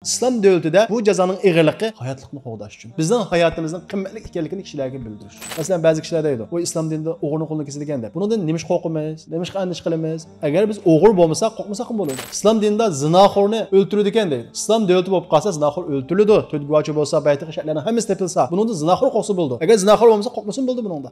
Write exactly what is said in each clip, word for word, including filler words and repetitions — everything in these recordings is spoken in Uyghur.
ئىسلام دۆلىتىدە بۇ جازانىڭ ئېغىرلىقى ھاياتلىقنى قوغداش ئۈچۈن، بىزنىڭ ھاياتىمىزنىڭ قىممەتلىك ئىكەنلىكىنى كىشىلەرگە بىلدۈرۈش. مەسىلەن، بەزى كىشىلەر دەيدۇ، «ئۇ ئىسلام دىنىدا ئوغرىنىڭ قولىنى كېسىدىكەن» دەپ. بۇنىڭدىن نېمىشقا قورقىمىز؟ نېمىشقا ئەندىشە قىلىمىز؟ ئەگەر بىز ئوغرى بولمىساق، قورقمىساقمۇ بولىدۇ. ئىسلام دىنىدا زىناخورنى ئۆلتۈرىدىكەن دەيدۇ. ئىسلام دۆلىتى بولۇپ قالسا، زىناخور ئۆلتۈرۈلىدۇ. تۆت گۇۋاچى بولسا، بەيتىقى شەرتلەرنىڭ ھەممىسى تېپىلسا، بۇنىڭدا زىناخور قورقسا بولىدۇ. ئەگەر زىناخور بولمىسا، قورقمىسىمۇ بولىدۇ بۇنىڭدا.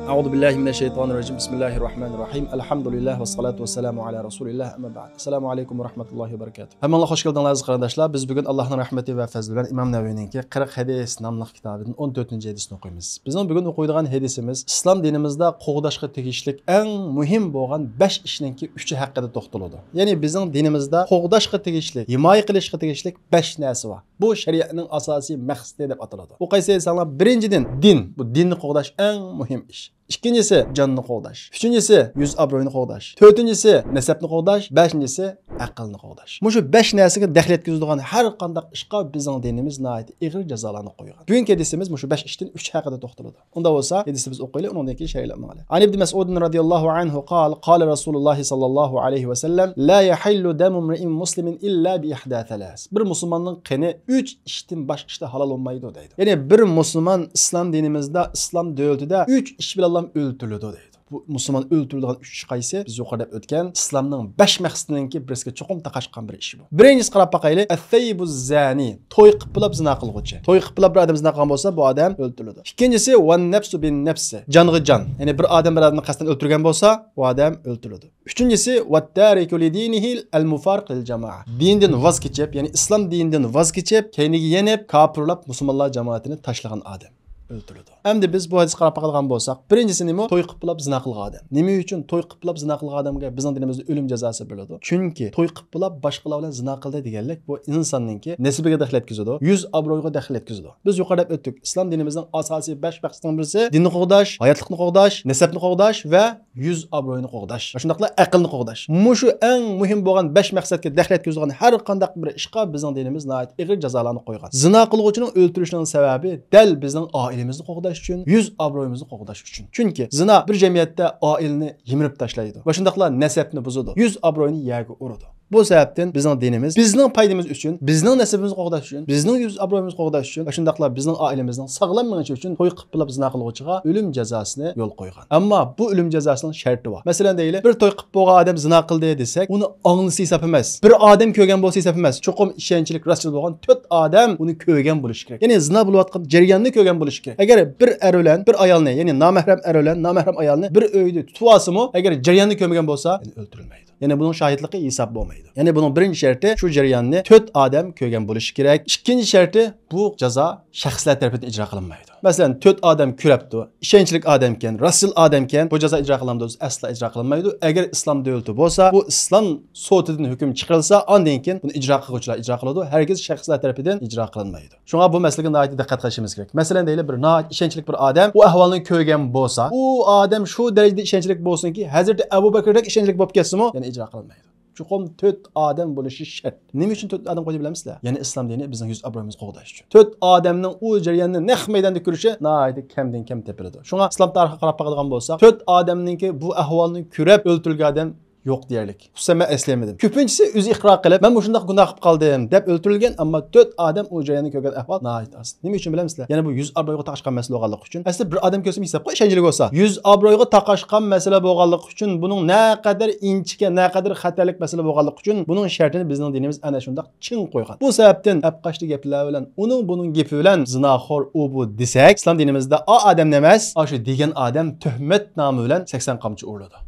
أعوذ بالله من الشيطان الرجيم. بسم الله الرحمن الرحيم. الحمد لله والصلاة والسلام على رسول الله. أما بعد. السلام عليكم ورحمة الله وبركاته. ھەممىڭلار خوش كەلدىڭلار ئەزىز قېرىنداشلار. بىز بۈگۈن ئاللاھنىڭ رەھمىتى ۋە پەزلى بىلەن ئىمام نەۋەۋىنىڭكى قىرىق ھەدىس ناملىق كىتابىدىن ئون تۆتىنچى ھەدىسنى ئوقۇيمىز. بىزنىڭ بۈگۈن ئوقۇيدىغان ھەدىسىمىز ئىسلام دىنىمىزدا قوغداشقا تېگىشلىك ئەڭ مۇھىم بولغان بەش ئىشنىڭكى ئۈچى ھەققىدە توختىلىدۇ. يەنى بىزنىڭ دىنىمىزدا قوغداشقا تېگىشلىك، ھىمايە قىلىشقا تېگىشلىك بەش نەرسە بار. بۇ شەرىئەتنىڭ ئاساسىي مەقسىتى دەپ ئاتىلىدۇ. ئۇ قايسى دېسەڭلار، بىرىنچىدىن، دىن. بۇ دىننى قوغداش ئەڭ مۇھىم ئىش. ئىككىنچىسى، جاننى قوغداش. ئۈچىنچىسى، يۈز ئابرۇينى قوغداش. تۆتىنچىسى، نەسەبنى قوغداش. بەشىنچىسى، ئەقىلنى قوغداش. مۇشۇ بەش نەرسىگە دەخلى يەتكۈزىدىغان ھەر قانداق ئىشقا بىزنىڭ دىنىمىز ناھايىتى ئېغىر جازالارنى قويغان. بۈگۈنكى ھەدىسىمىز مۇشۇ بەش ئىشتىن ئۈچ ھەققىدە توختىلىدۇ. ئۇنداق بولسا، ھەدىسنى بىز ئوقۇيلى، ئۇنىڭدىن كېيىن شەرھلەپ ماڭايلى. عن ابن مسعود رضي الله عنه قال، قال رسول الله صلى الله عليه وسلم، لا يحل دم امرئ مسلم إلا بإحدى ثلاث. بىر مۇسۇلماننىڭ قېنى ئۈچ ئىشتىن باشقا ئىشتا ھالال بولمايدۇ دەيدۇ. يەنى بىر مۇسۇلمان ئىسلام دىنىمىزدا، ئىسلام دۆلىتىدە ئۈچ ئىش بىلەنلا ئۆلتۈرۈلىدۇ دەيدۇ. بۇ مۇسۇلمان ئۆلتۈرۈلىدىغان ئۈچ ئىش قايسى؟ بىز يۇقىرىدا دەپ ئۆتكەن ئىسلامنىڭ بەش مەقسىتىنىڭكى بىرسىگە چوقۇم تاقاشقان بىر ئىش بۇ. بىرىنچىسى قاراپ باقايلى. الثيب الزاني، توي قىلىپ بولۇپ زىنا قىلغۇچى. توي قىلىپ بولۇپ بىر ئادەم زىنا قىلغان بولسا، بۇ ئادەم ئۆلتۈرۈلىدۇ. ئىككىنچىسى، والنفس بالنفس، جانغا جان. يەنى بىر ئادەم بىر ئادەمنى قەستەن ئۆلتۈرگەن بولسا، بۇ ئادەم ئۆلتۈرۈلىدۇ. ئۈچىنچىسى، والتارك لدينه المفارق للجماعة. دىندىن ۋاز كېچىپ، يەنى ئىسلام دىنىدىن ۋاز كېچىپ، كەينىگە يېنىپ، كاپىرلاپ مۇسۇلمانلار جامائىتىنى تاشلىغان ئادەم ئۆلتۈرۈلىدۇ. ئەمدى بىز بۇ ھەدىسكە قاراپ باقىدىغان بولساق، بىرىنچىسى نېمە؟ توي قىلىپ بولۇپ زىنا قىلغان ئادەم. نېمە ئۈچۈن توي قىلىپ بولۇپ زىنا قىلغان ئادەمگە بىزنىڭ دىنىمىزدا ئۆلۈم جازاسى بېرىلىدۇ؟ چۈنكى توي قىلىپ بولۇپ باشقىلار بىلەن زىنا قىلدى دېگەنلىك، بۇ ئىنساننىڭكى نەسىبىگە دەخلى يەتكۈزىدۇ، يۈز ئابرۇيغا دەخلى يەتكۈزىدۇ. بىز يۇقىرىدا دەپ ئۆتتۇق، ئىسلام دىنىمىزنىڭ ئاساسىي بەش مەقسىتىنىڭ بىرسى دىننى قوغداش، ھاياتلىقنى قوغداش، نەسەبنى قوغداش ۋە يۈز ئابرۇينى قوغداش، شۇنداقلا ئەقىلنى قوغداش. مۇشۇ ئەڭ مۇھىم بولغان بەش مەقسەتكە دەخلى يەتكۈزىدىغان ھەر قانداق بىر ئىشقا بىزنىڭ دىنىمىز ناھايىتى ئېغىر جازالارنى قويغان. زىنا قىلغۇچىنىڭ ئۆلتۈرۈشىنىڭ سەۋەبى دەل بىزنىڭ ئائىلىمىزنى قوغداش ئۈچۈن، يۈز ئابرۇيىمىزنى قوغداش ئۈچۈن. چۈنكى زىنا بىر جەمئىيەتتە ئائىلىنى يىمىرىپ تاشلايدۇ ۋە شۇنداقلا نەسەبنى بۇزىدۇ، يۈز ئابرۇينى يەرگە ئۇرىدۇ. بۇ سەۋەبتىن بىزنىڭ دىنىمىز بىزنىڭ پايدىمىز ئۈچۈن، بىزنىڭ نەسىبىمىزنى قوغداش ئۈچۈن، بىزنىڭ يۈز ئابرۇيىمىزنى قوغداش ئۈچۈن ۋە شۇنداقلا بىزنىڭ ئائىلىمىزنىڭ ساغلام مېڭىشى ئۈچۈن توي قىلىپ بولۇپ زىنا قىلغۇچىغا ئۆلۈم جازاسىنى يول قويغان. ئەمما بۇ ئۆلۈم جازاسىنىڭ شەرتى بار. مەسىلەن دەيلى، بىر توي قىلىپ بولغان ئادەم زىنا قىلدى دېسەك، ئۇنى ئاڭلىسا ھېساب ئەمەس، بىر ئادەم كۆرگەن بولسا ھېساب ئەمەس، چوقۇم ئىشەنچلىك، راستچىل بولغان تۆت ئادەم ئۇنى كۆرگەن بولۇشى كېرەك. يەنى زىنا بولۇۋاتقان جەرياننى كۆرگەن بولۇشى كېرەك. ئەگەر بىر ئەر بىلەن بىر ئايالنى، يەنى نامەھرەم ئەر بىلەن نامەھرەم ئايالنى بىر ئۆيدە تۇتۇۋالسىمۇ، ئەگەر جەرياننى كۆرمىگەن بولسا، يەنى ئۆلتۈرۈلمەيدۇ. يەنى بۇنىڭ شاھىتلىقى ھېساب بولمايدۇ. يەنى بۇنىڭ بىرىنچى شەرتى، شۇ جەرياننى تۆت ئادەم كۆرگەن بولۇشى كېرەك. ئىككىنچى شەرتى، بۇ جازا شەخسلەر تەرىپىدىن ئىجرا قىلىنمايدۇ. مەسىلەن، تۆت ئادەم كۆرۈپتۇ، ئىشەنچلىك ئادەمكەن، راستچىل ئادەمكەن، بۇ جازا ئىجرا قىلىنامدۇ؟ ئەسلا ئىجرا قىلىنمايدۇ. ئەگەر ئىسلام دۆلىتى بولسا، بۇ ئىسلام سوتىدىن ھۆكۈم چىقىرىلسا، ئاندىن كېيىن بۇنى ئىجرا قىلغۇچىلار ئىجرا قىلىدۇ. ھەرگىز شەخسلەر تەرىپىدىن ئىجرا قىلىنمايدۇ. شۇڭا بۇ مەسىلىگە ناھايىتى دىققەت قىلىشىمىز كېرەك. مەسىلەن دەيلى، بىر ناھايىتى ئىشەنچلىك بىر ئادەم ئۇ ئەھۋالنى كۆرگەن بولسا، ئۇ ئادەم شۇ دەرىجىدە ئىشەنچلىك بولسۇنكى، ھەزرىتى ئەبۇ بەكرىدەك ئىشەنچلىك بولۇپ كەتسىمۇ، يەنە ئىجرا قىلىنمايدۇ. چوقۇم تۆت ئادەم بولۇشى شەرت. نېمە ئۈچۈن تۆت ئادەم قويدى بىلەمسىلەر؟ يەنى ئىسلام دىنى بىزنىڭ يۈز ئابرۇيىمىزنى قوغداش ئۈچۈن. تۆت ئادەمنىڭ ئۇ جەرياننى نەق مەيداندا كۆرۈشى ناھايىتى كەمدىن كەم تېپىلىدۇ. شۇڭا ئىسلام تارىخىغا قاراپ باقىدىغان بولساق، تۆت ئادەمنىڭكى بۇ ئەھۋالنى كۆرۈپ ئۆلتۈرۈلگەن ئادەم يوق دېيەرلىك. خۇسۇسەن مەن ئەسلىيەلمىدىم. كۆپىنچىسى ئۆزى ئىقرار قىلىپ، مەن مۇشۇنداق گۇناھ قىلىپ قالدىم دەپ ئۆلتۈرۈلگەن، ئەمما تۆت ئادەم ئۇ جەرياننى كۆرگەن ئەھۋال ناھايىتى ئاز. نېمە ئۈچۈن بىلەمسىلەر؟ يەنە بۇ يۈز ئابرۇيغا تاقاشقان مەسىلە بولغانلىقى ئۈچۈن. ئەسلى بىر ئادەم كۆرسىمۇ ھېسابقا ئىشەنچلىك بولسا، يۈز ئابرۇيغا تاقاشقان مەسىلە بولغانلىقى ئۈچۈن، بۇنىڭ نەقەدەر ئىنچىكە، نەقەدەر خەتەرلىك مەسىلە بولغانلىقى ئۈچۈن، بۇنىڭ شەرتىنى بىزنىڭ دىنىمىز ئەنە شۇنداق چىڭ قويغان. بۇ سەۋەبتىن ئەپقاچتى گەپلەر بىلەن ئۇنىڭ بۇنىڭ گېپى بىلەن زىناخور ئۇ بۇ دېسەك، ئىسلام دىنىمىزدا ئا ئادەم ئەمەس، ئاشۇ دېگەن ئادەم تۆھمەت نامى بىلەن سەكسەن قامچا ئۇرۇلىدۇ.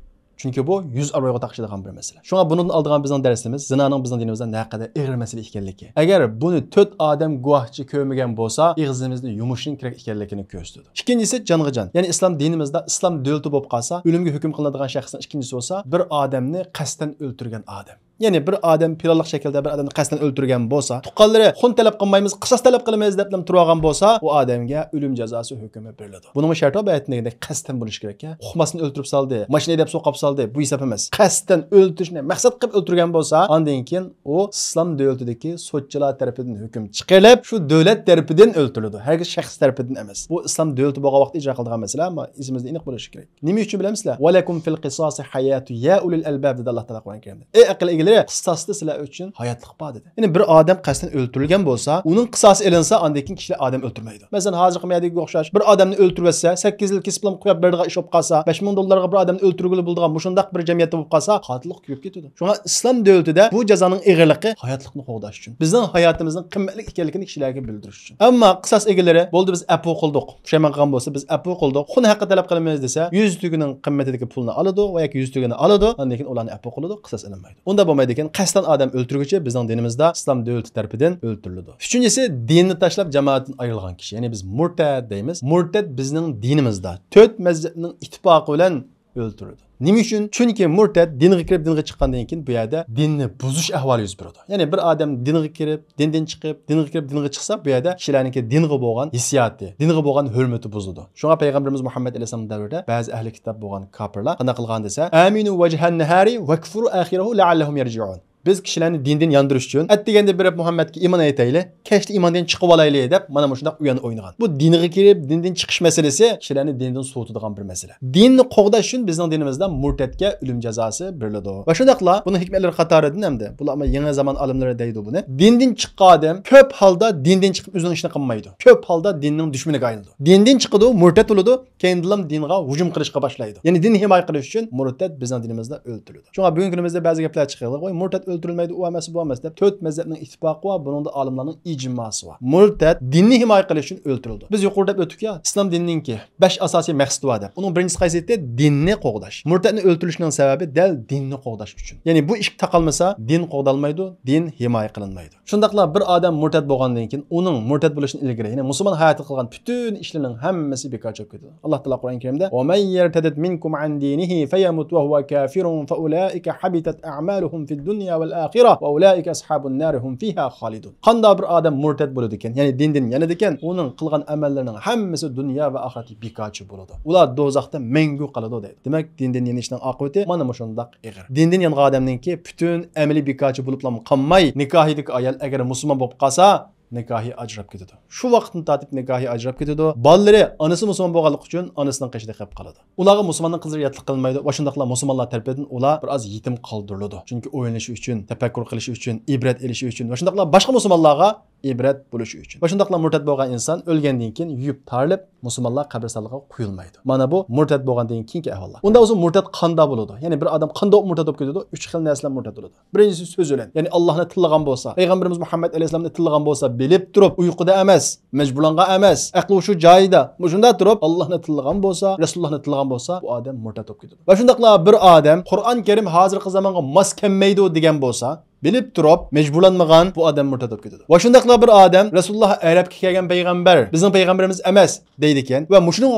چۈنكى بۇ يۈز ئابرۇيغا تاقىشىدىغان بىر مەسىلە. شۇڭا بۇنىڭدىن ئالىدىغان بىزنىڭ دەرسىمىز زىنانىڭ بىزنىڭ دىنىمىزدا نەقەدەر ئېغىر مەسىلە ئىكەنلىكى. ئەگەر بۇنى تۆت ئادەم گۇۋاھچى كۆرمىگەن بولسا، ئېغىزىمىزنى يۇمۇشنىڭ كېرەك ئىكەنلىكىنى كۆرسىتىدۇ. ئىككىنچىسى، جانغا جان. يەنى ئىسلام دىنىمىزدا ئىسلام دۆلىتى بولۇپ قالسا، ئۆلۈمگە ھۆكۈم قىلىنىدىغان شەخسنىڭ ئىككىنچىسى بولسا، بىر ئادەمنى قەستەن ئۆلتۈرگەن ئادەم. يەنى بىر ئادەم پىلانلىق شەكىلدە بىر ئادەمنى قەستەن ئۆلتۈرگەن بولسا، تۇغقانلىرى خۇن تەلەپ قىلمايمىز، قىساس تەلەپ قىلىمىز دەپلا تۇرۇۋالغان بولسا، ئۇ ئادەمگە ئۆلۈم جازاسى ھۆكمى بېرىلىدۇ. بۇنىڭمۇ شەرتى بار، باياتىن دېگەندەك قەستەن بولۇشى كېرەك. ئۇقماستىن ئۆلتۈرۈپ سالدى، ماشىنا ھەيدەپ سوقۇپ سالدى، بۇ ھېساب ئەمەس. قەستەن ئۆلتۈرۈشنى مەقسەت قىلىپ ئۆلتۈرگەن بولسا، ئاندىن كېيىن ئۇ ئىسلام دۆلىتىدىكى سوتچىلار تەرىپىدىن ھۆكۈم چىقىرىلىپ، شۇ دۆلەت تەرىپىدىن ئۆلتۈرۈلىدۇ. ھەرگىز شەخس تەرىپىدىن ئەمەس. بۇ ئىسلام دۆلىتى بولغان ۋاقىتتا ئىجرا قىلىدىغان مەسىلە، ئەمما ئېسىمىزدە ئېنىق بولۇشى كېرەك. نېمە ئۈچۈن بىلەمسىلەر؟ «ولكم في القصاص حياة يا أولي الألباب» دېدى ئاللا تائالا قۇرئان كەرىمدە. ئەي ئەقىل ئىگىلىرى، قىساستا سىلەر ئۈچۈن ھاياتلىق بار دېدى. يەنى بىر ئادەم قەستەن ئۆلتۈرۈلگەن بولسا، ئۇنىڭ قىساسى ئېلىنسا، ئاندىن كېيىن كىشىلەر ئادەم ئۆلتۈرمەيدۇ. مەسىلەن، ھازىرقى مەدىگە ئوخشاش بىر ئادەمنى ئۆلتۈرۈۋەتسە، سەككىز يىل كېسىپلا قويۇپ بېرىدىغان ئىش بولۇپ قالسا، بەش مىڭ دوللارغا بىر ئادەمنى ئۆلتۈرگىلى بولىدىغان مۇشۇنداق بىر جەمئىيەتتە بولۇپ قالسا، قاتىللىق كۆپىيىپ كېتىدۇ. شۇڭا ئىسلام دۆلىتىدە بۇ جازانىڭ ئېغىرلىقى ھاياتلىقنى قوغداش ئۈچۈن، بىزنىڭ ھاياتىمىزنىڭ قىممەتلىك ئىكەنلىكىنى كىشىلەرگە بىلدۈرۈش ئۈچۈن. ئەمما قىساس ئىگىلىرى، «بولدى، بىز ئەپۇ قىلدۇق، پۇشايمان قىلغان بولسا، بىز ئەپۇ قىلدۇق، خۇن ھەققى تەلەپ قىلىمىز» دېسە، يۈز تۈگىنىڭ قىممىتىدىكى پۇلنى ئالىدۇ ۋە ياكى يۈز تۈگىنى ئالىدۇ، ئاندىن كېيىن ئۇلارنى ئەپۇ قىلىدۇ، قىساس ئېلىنمايدۇ. ئۇنداق بولمايدىكەن، قەستەن ئادەم ئۆلتۈرگۈچى بىزنىڭ دىنىمىزدا ئىسلام دۆلىتى تەرىپىدىن ئۆلتۈرۈلىدۇ. ئۈچىنچىسى، دىننى تاشلاپ جامائەتتىن ئايرىلغان كىشى، يەنى بىز مۇرتەد دەيمىز. مۇرتەد بىزنىڭ دىنىمىزدا تۆت مەزھەپنىڭ ئىتتىپاقى بىلەن ئۆلتۈرۈلىدۇ. نېمە ئۈچۈن؟ چۈنكى مۇرتەد دىنغا كىرىپ، دىنغا چىققاندىن كېيىن بۇ يەردە دىننى بۇزۇش ئەھۋالى يۈز بېرىدۇ. يەنى بىر ئادەم دىنغا كىرىپ، دىندىن چىقىپ، دىنغا كىرىپ، دىنغا چىقسا، بۇ يەردە كىشىلەرنىڭكى دىنغا بولغان ھېسسىياتى، دىنغا بولغان ھۆرمىتى بۇزۇلىدۇ. شۇڭا پەيغەمبىرىمىز مۇھەممەد ئەلەيھىسسالام دەۋرىدە بەزى ئەھلى كىتاب بولغان كاپىرلار قانداق قىلغان دېسە، «آمنوا وجه النهار واكفروا آخره لعلهم يرجعون.» بىز كىشىلەرنى دىندىن ياندۇرۇش ئۈچۈن، ئەتىگەندە بېرىپ مۇھەممەدكە ئىمان ئېيتايلى، كەچتە ئىماندىن چىقىۋالايلى دەپ، مانا مۇشۇنداق ئويۇن ئوينىغان. بۇ دىنغا كىرىپ، دىندىن چىقىش مەسىلىسى كىشىلەرنى دىندىن سوۋۇتىدىغان بىر مەسىلە. دىننى قوغداش ئۈچۈن بىزنىڭ دىنىمىزدا مۇرتەتكە ئۆلۈم جازاسى بېرىلىدۇ. ۋە شۇنداقلا بۇنىڭ ھېكمەتلىرى قاتارىدىن ھەمدە، بۇلار يېڭى زامان ئالىملىرى دەيدۇ بۇنى. دىندىن چىققان ئادەم كۆپ ھالدا دىندىن چىقىپ ئۆزىنىڭ ئىشىنى قىلمايدۇ. كۆپ ھالدا دىننىڭ دۈشمىنىگە ئايلىنىدۇ. دىندىن چىقىدۇ، مۇرتەت بولىدۇ، كەينىدىنلا دىنغا ھۇجۇم قىلىشقا باشلايدۇ. يەنى دىننى ھىمايە قىلىش ئۈچۈن مۇرتەت بىزنىڭ دىنىمىزدا ئۆلتۈرۈلىدۇ. شۇڭا بۈگۈنكى كۈنىمىزدە بەزى گەپلەر چىقىدۇ. «ۋاي، مۇرتەت ئۆلتۈرۈلمەيدۇ، ئۇ ئەمەس، بۇ ئەمەس» دەپ. تۆت مەزھەپنىڭ ئىتتىپاقى بار، بۇنىڭدا ئالىملارنىڭ ئىجماسى بار. مۇرتەت دىننى ھىمايە قىلىش ئۈچۈن ئۆلتۈرۈلىدۇ. بىز يۇقىرىدا دەپ ئۆتتۇككە، ئىسلام دىنىنىڭكى بەش ئاساسىي مەقسىتى بار دەپ. ئۇنىڭ بىرىنچىسى قايسى ئىدى؟ دىننى قوغداش. مۇرتەتنى ئۆلتۈرۈشنىڭ سەۋەبى دەل دىننى قوغداش ئۈچۈن. يەنى بۇ ئىككى تاقالمىسا، دىن قوغدالمايدۇ، دىن ھىمايە قىلىنمايدۇ. شۇنداقلا بىر ئادەم مۇرتەت بولغاندىن كېيىن ئۇنىڭ مۇرتەت بولۇشىدىن ئىلگىرى، يەنى مۇسۇلمان ھاياتىدا قىلغان پۈتۈن ئىشلىرىنىڭ ھەممىسى بىكارچە بولۇپ كېتىدۇ. ئاللا تائالا قۇرئان كەرىمدە، «ومن يرتدد منكم عن دينه فيمت وهو كافر فأولئك حبطت أعمالهم في الدنيا والآخرة وأولئك أصحاب النار هم فيها خالدون.» قانداق بىر ئادەم مۇرتەت بولىدىكەن، يەنى دىندىن يانىدىكەن، ئۇنىڭ قىلغان ئەمەللىرىنىڭ ھەممىسى دۇنيا ۋە ئاخىرەتتە بىكارچە بولىدۇ. ئۇلار دوزاختا مەڭگۈ قالىدۇ دەيدۇ. دېمەك، دىندىن يېنىشنىڭ ئاقىۋىتى مانا مۇشۇنداق ئېغىر. دىندىن يانغان ئادەمنىڭكى پۈتۈن ئەمىلى بىكارچە بولۇپلا قالماي، نىكاھىدىكى ئايال ئەگەر مۇسۇلمان بولۇپ قالسا، نىكاھى ئاجراپ كېتىدۇ. شۇ ۋاقىتتىن تارتىپ نىكاھى ئاجراپ كېتىدۇ. بالىلىرى ئانىسى مۇسۇلمان بولغانلىقى ئۈچۈن ئانىسىنىڭ قېشىدا قېلىپ قالىدۇ. ئۇلارغا مۇسۇلماننىڭ قىزلىرى ياتلىق قىلىنمايدۇ ۋە شۇنداقلا مۇسۇلمانلار تەرىپىدىن ئۇلار بىر ئاز يېتىم قالدۇرۇلىدۇ. چۈنكى ئويلىنىشى ئۈچۈن، تەپەككۇر قىلىشى ئۈچۈن، ئىبرەت ئېلىشى ئۈچۈن ۋە شۇنداقلا باشقا مۇسۇلمانلارغا ئىبرەت بولۇشى ئۈچۈن. ۋە شۇنداقلا مۇرتەت بولغان ئىنسان ئۆلگەندىن كېيىن يۇيۇپ تارىلىپ، مۇسۇلمانلار قەبرىستانلىقىغا قويۇلمايدۇ. مانا بۇ مۇرتەت بولغاندىن كېيىنكى ئەھۋاللار. ئۇنداق بولسا مۇرتەت قانداق بولىدۇ؟ يەنى بىر ئادەم قانداق مۇرتەت بولۇپ كېتىدۇ؟ ئۈچ خىل نەرسىلەر مۇرتەت بولىدۇ. بىرىنچىسى سۆز بىلەن، يەنى ئاللاھنى تىللىغان بولسا، پەيغەمبىرىمىز مۇھەممەد ئەلەيھىسسالامنى تىللىغان بولسا، بىلىپ تۇرۇپ، ئۇيقۇدا ئەمەس، مەجبۇرلانغان ئەمەس، ئەقلى ھوشى جايىدا، مۇشۇنداق تۇرۇپ، ئاللاھنى تىللىغان بولسا، رەسۇلۇللاھنى تىللىغان بولسا، بۇ ئادەم مۇرتەت بولۇپ كېتىدۇ. ۋە شۇنداقلا بىر ئادەم قۇرئان كەرىم ھازىرقى زامانغا ماس كەلمەيدۇ دېگەن بولسا، بىلىپ تۇرۇپ، مەجبۇرلانمىغان، بۇ ئادەم مۇرتەت بولۇپ كېتىدۇ. ۋە شۇنداقلا بىر ئادەم، «رەسۇلۇللاھ ئەرەبكە كەلگەن پەيغەمبەر، بىزنىڭ پەيغەمبىرىمىز ئەمەس» دەيدىكەن ۋە مۇشۇنىڭغا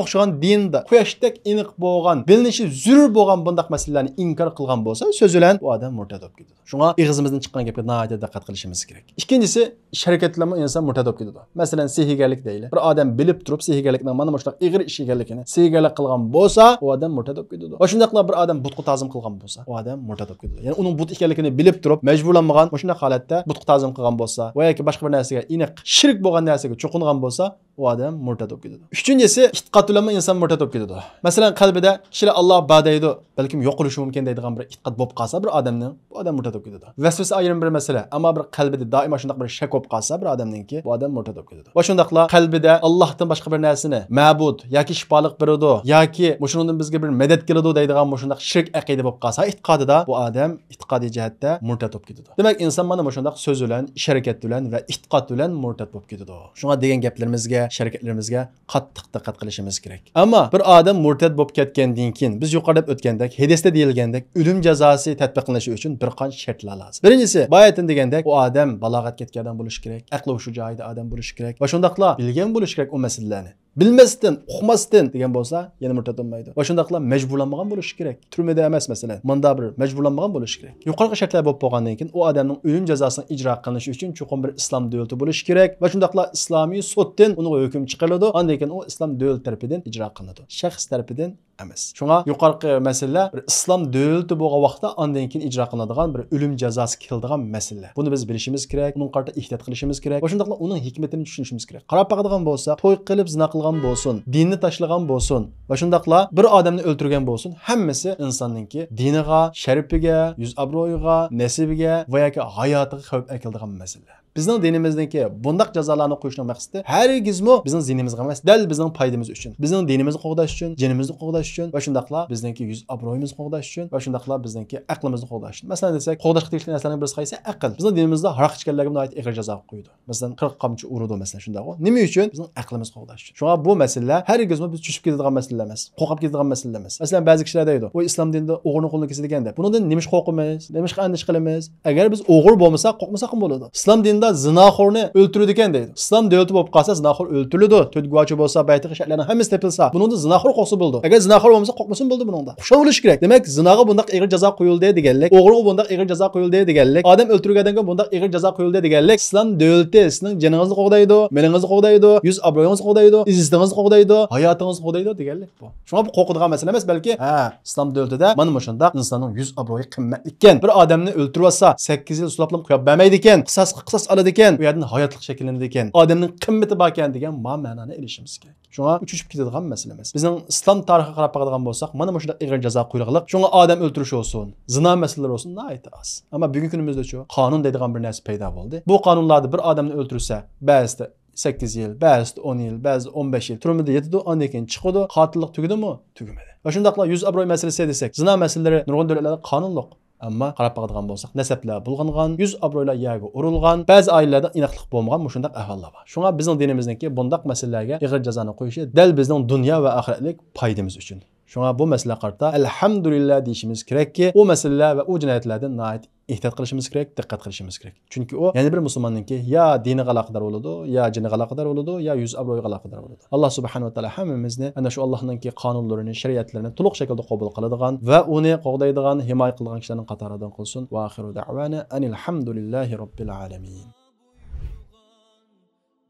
ئوخشىغان دىندا قۇياشتەك ئېنىق بولغان، بىلىنىشى زۆرۈر بولغان بۇنداق مەسىلىلەرنى ئىنكار قىلغان بولسا، سۆزى بىلەن بۇ ئادەم مۇرتەت بولۇپ كېتىدۇ. شۇڭا ئېغىزىمىزدىن چىققان گەپكە ناھايىتى دىققەت قىلىشىمىز كېرەك. ئىككىنچىسى، ئىش ھەرىكەت بىلەنمۇ ئىنسان مۇرتەت بولۇپ كېتىدۇ. مەسىلەن، سېھىرگەرلىك دەيلى. بىر ئادەم بىلىپ تۇرۇپ سېھىرگەرلىكنىڭ مانا مۇشۇنداق ئېغىر ئىش ئىكەنلىكىنى، سېھىرگەرلىك قىلغان بولسا، ئۇ ئادەم مۇرتەت بولۇپ كېتىدۇ. ۋە شۇنداقلا بىر ئادەم بۇتقا تازىم قىلغان بولسا، ئۇ ئادەم مۇرتەت بولۇپ كېتىدۇ. يەنى ئۇنىڭ بۇت ئىكەنلىكىنى بىلىپ تۇرۇپ، مەجبۇرلانمىغان مۇشۇنداق ھالەتتە بۇتقا تازىم قىلغان بولسا ۋە ياكى باشقا بىر نەرسىگە ئېنىق شىرك بولغان نەرسىگە چوقۇنغان بولسا، ئۇ ئادەم مۇرتەت بولۇپ كېتىدۇ. ئۈچىنچىسى، ئېتىقاد بىلەنمۇ ئىنسان مۇرتەت بولۇپ كېتىدۇ. مەسىلەن، قەلبىدە كىشىلەر ئاللا بار دەيدۇ، بەلكىم يوق بولۇشى مۇمكىن دەيدىغان بىر ئېتىقاد بولۇپ قالسا بىر ئادەمنىڭ، بۇ ئادەم مۇرتەت بولۇپ كېتىدۇ. ۋەسۋەسە ئايرىم بىر مەسىلە، ئەمما بىر قەلبىدە دائىم شۇنداق بىر شەك بولۇپ قالسا بىر ئادەمنىڭكى، بۇ ئادەم مۇرتەت بولۇپ كېتىدۇ. ۋە شۇنداقلا قەلبىدە ئاللاھتىن باشقا بىر نەرسىنى مەبۇد ياكى شىپالىق بېرىدۇ ياكى مۇشۇنىڭدىن بىزگە بىر مەدەت كېلىدۇ دەيدىغان مۇشۇنداق شىرك ئەقىدە بولۇپ قالسا ئېتىقادىدا، بۇ ئادەم ئېتىقادىي جەھەتتە مۇرتەت بولۇپ كېتىدۇ. دېمەك، ئىنسان مانا مۇشۇنداق سۆز بىلەن، ئىش ھەرىكەت بىلەن ۋە ئېتىقاد بىلەن مۇرتەت بولۇپ كېتىدۇ. شۇڭا دېگەن گەپلىرىمىزگە، ئىش ھەرىكەتلىرىمىزگە قاتتىق دىققەت قىلىشىمىز كېرەك. ئەمما بىر ئادەم مۇرتەت بولۇپ كەتكەندىن كېيىن، بىز يۇقىرىدا دەپ ئۆتكەندەك، ھەدىستە دېيىلگەندەك، ئۆلۈم جازاسى تەتبىقلىنىشى ئۈچۈن بىر قانچە شەرتلەر لازىم. بىرىنچىسى، باياتىن دېگەندەك، ئۇ ئادەم بالاغەتكە يەتكەن ئادەم بولۇشى كېرەك، ئەقلى ھوشى جايىدا ئادەم بولۇشى كېرەك ۋە شۇنداقلا بىلگەن بولۇشى كېرەك ئۇ مەسىلىلەرنى. بىلمەستىن، ئۇقماستىن دېگەن بولسا، يەنە مۇرتەت بولمايدۇ. ۋە شۇنداقلا مەجبۇرلانمىغان بولۇشى كېرەك. تۈرمىدە ئەمەس، مەسىلەن، مۇندا بىر مەجبۇرلانمىغان بولۇشى كېرەك. يۇقىرىقى شەرتلەر بولۇپ بولغاندىن كېيىن، ئۇ ئادەمنىڭ ئۆلۈم جازاسىنىڭ ئىجرا قىلىنىشى ئۈچۈن چوقۇم بىر ئىسلام دۆلىتى بولۇشى كېرەك. ۋە شۇنداقلا ئىسلامىي سوتتىن ئۇنىڭغا ھۆكۈم چىقىرىلىدۇ. ئاندىن كېيىن ئۇ ئىسلام دۆلىتى تەرىپىدىن ئىجرا قىلىنىدۇ. شەخس تەرىپىدىن ئەمەس. شۇڭا يۇقىرىقى مەسىلىلەر بىر ئىسلام دۆلىتى بولغان ۋاقىتتا ئاندىن كېيىن ئىجرا قىلىنىدىغان بىر ئۆلۈم جازاسى كېلىدىغان مەسىلىلەر. بۇنى بىز بىلىشىمىز كېرەك، ئۇنىڭغا قارىتا ئېھتىيات قىلىشىمىز كېرەك ۋە شۇنداقلا ئۇنىڭ ھېكمىتىنى چۈشىنىشىمىز كېرەك. قاراپ باقىدىغان بولساق، توي قىلىپ زىنا قىلغان بولسۇن، دىننى تاشلىغان بولسۇن ۋە شۇنداقلا بىر ئادەمنى ئۆلتۈرگەن بولسۇن، ھەممىسى ئىنساننىڭكى دىنىغا، شەرىپىگە، يۈز ئابرۇيىغا، نەسىبىگە ۋە ياكى ھاياتىغا خەۋپ ئەكېلىدىغان مەسىلە. بىزنىڭ دىنىمىزنىڭكى بۇنداق جازالارنى قويۇشنىڭ مەقسىتى ھەرگىزمۇ بىزنىڭ زىيىنىمىزغا ئەمەس، دەل بىزنىڭ پايدىمىز ئۈچۈن، بىزنىڭ دىنىمىزنى قوغداش ئۈچۈن، جېنىمىزنى قوغداش ئۈچۈن ۋە شۇنداقلا بىزنىڭكى يۈز ئابرۇيىمىزنى قوغداش ئۈچۈن ۋە شۇنداقلا بىزنىڭكى ئەقلىمىزنى قوغداش ئۈچۈن. مەسىلەن دېسەك، قوغداشقا تېگىشلىك نەرسىلەرنىڭ بىرسى قايسى؟ ئەقىل. بىزنىڭ دىنىمىزدا ھاراق ئىچكەنلەرگە ناھايىتى ئېغىر جازا قويىدۇ. مەسىلەن، قىرىق قامچا ئۇرىدۇ، مەسىلەن، شۇنداقغۇ. نېمە ئۈچۈن؟ بىزنىڭ ئەقلىمىزنى قوغداش ئۈچۈن. شۇڭا بۇ مەسىلىلەر ھەرگىزمۇ بىز چۆچۈپ كېتىدىغان مەسىلىلەر ئەمەس، قورقۇپ كېتىدىغان مەسىلىلەر ئەمەس. مەسىلەن، بەزى كىشىلەر دەيدۇ، ۋاي، ئىسلام دىنىدا ئوغرىنىڭ قولىنى كېسىدىكەن دەپ. بۇنىڭدىن نېمىشقا قورقىمىز؟ نېمىشقا ئەندىشە قىلىمىز؟ ئەگەر بىز ئوغرى بولمىساق، قورقمىساقمۇ بولىدۇ. ئىسلام دىنىدا زىناخورنى ئۆلتۈرىدىكەن دەيدۇ. ئىسلام دۆلىتى بولۇپ قالسا، زىناخور ئۆلتۈرۈلىدۇ. تۆت گۇۋاچى بولسا، بەيتىقى شەرتلەرنىڭ ھەممىسى تېپىلسا، بۇنىڭدا زىناخور قورقسا بولىدۇ. ئەگەر زىناخور بولمىسا، قورقمىسىمۇ بولىدۇ بۇنىڭدا. خۇشال بولۇش كېرەك. دېمەك، زىناغا بۇنداق ئېغىر جازا قويۇلدى دېگەنلىك، ئوغرىغا بۇنداق ئېغىر جازا قويۇلدى دېگەنلىك، ئادەم ئۆلتۈرگەندىن كېيىن بۇنداق ئېغىر جازا قويۇلدى دېگەنلىك، ئىسلام دۆلىتى سىزنىڭ جېنىڭىزنى قوغدايدۇ، مېلىڭىزنى قوغدايدۇ، يۈز ئابرۇيىڭىزنى قوغدايدۇ، ئىززىتىڭىزنى قوغدايدۇ، ھاياتىڭىزنى قوغدايدۇ دېگەنلىك بۇ. شۇڭا بۇ قورقىدىغان مەسىلە ئەمەس، بەلكى، ھە، ئىسلام دۆلىتىدە مانا مۇشۇنداق ئىنساننىڭ يۈز ئابرۇيى قىممەتلىككەن. بىر ئادەمنى ئۆلتۈرۈۋاتسا، سەككىز يىل سولاپلا قويۇپ بەرمەيدىكەن، قىساسقا قىساس ئالىدىكەن، ئۇ يەردىن ھاياتلىق شەكىللىنىدىكەن، ئادەمنىڭ قىممىتى باركەن دېگەن ما مەنانى ئېلىشىمىز كېرەك. شۇڭا ئۇچۇشۇپ كېتىدىغان مەسىلە ئەمەس. بىزنىڭ ئىسلام تارىخىغا قاراپ باقىدىغان بولساق، مانا مۇشۇنداق ئېغىر جازا قويۇلغانلىق، شۇڭا ئادەم ئۆلتۈرۈش بولسۇن، زىنا مەسىلىلىرى بولسۇن، ناھايىتى ئاز. ئەمما بۈگۈنكى كۈنىمىزدىچۇ؟ قانۇن دەيدىغان بىر نەرسە پەيدا بولدى. بۇ قانۇنلاردا بىر ئادەمنى ئۆلتۈرسە، بەزىدە سەككىز يىل، بەزىدە ئون يىل، بەزىدە ئون بەش يىل تۈرمىدە يېتىدۇ، ئاندىن كېيىن چىقىدۇ. قاتىللىق تۈگىدىمۇ؟ تۈگىمىدى. ۋە شۇنداقلا يۈز ئابرۇي مەسىلىسى دېسەك، زىنا مەسىلىلىرى نۇرغۇن دۆلەتلەردە قانۇنلۇق. ئەمما قاراپ باقىدىغان بولساق، نەسەبلەر بۇلغانغان، يۈز ئابرۇيلار يەرگە ئۇرۇلغان، بەزى ئائىلىلەردە ئىناقلىق بولمىغان مۇشۇنداق ئەھۋاللار بار. شۇڭا بىزنىڭ دىنىمىزنىڭكى بۇنداق مەسىلىلەرگە ئېغىر جازانى قويۇشى دەل بىزنىڭ دۇنيا ۋە ئاخىرەتلىك پايدىمىز ئۈچۈن. شۇڭا بۇ مەسىلىگە قارىتا ئەلھەمدۇلىللا دېيىشىمىز كېرەككى، ئۇ مەسىلىلەر ۋە ئۇ جىنايەتلەردىن ناھايىتى ئېھتىيات قىلىشىمىز كېرەك، دىققەت قىلىشىمىز كېرەك. چۈنكى ئۇ يەنە بىر مۇسۇلماننىڭكى يا دىنىغا ئالاقىدار بولىدۇ، يا جېنىغا ئالاقىدار بولىدۇ، يا يۈز ئابرۇيىغا ئالاقىدار بولىدۇ. ئاللا سۇبھانەھۇ ۋە تائالا ھەممىمىزنى ئەنە شۇ ئاللانىڭكى قانۇنلىرىنى، شەرىئەتلىرىنى تولۇق شەكىلدە قوبۇل قىلىدىغان ۋە ئۇنى قوغدايدىغان، ھىمايە قىلىدىغان كىشىلەرنىڭ قاتارىدىن قىلسۇن. ۋە ئاخىرۇ دەئۋانا ئەنىل ھەمدۇلىللاھى رەببىل ئالەمىن.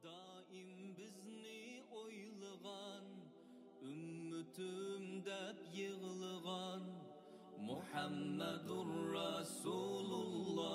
دائىم بىزنى ئويلىغان، ئۈممىتىم دەپ يىغلىغان مۇھەممەدۇر رەسۇلۇللا.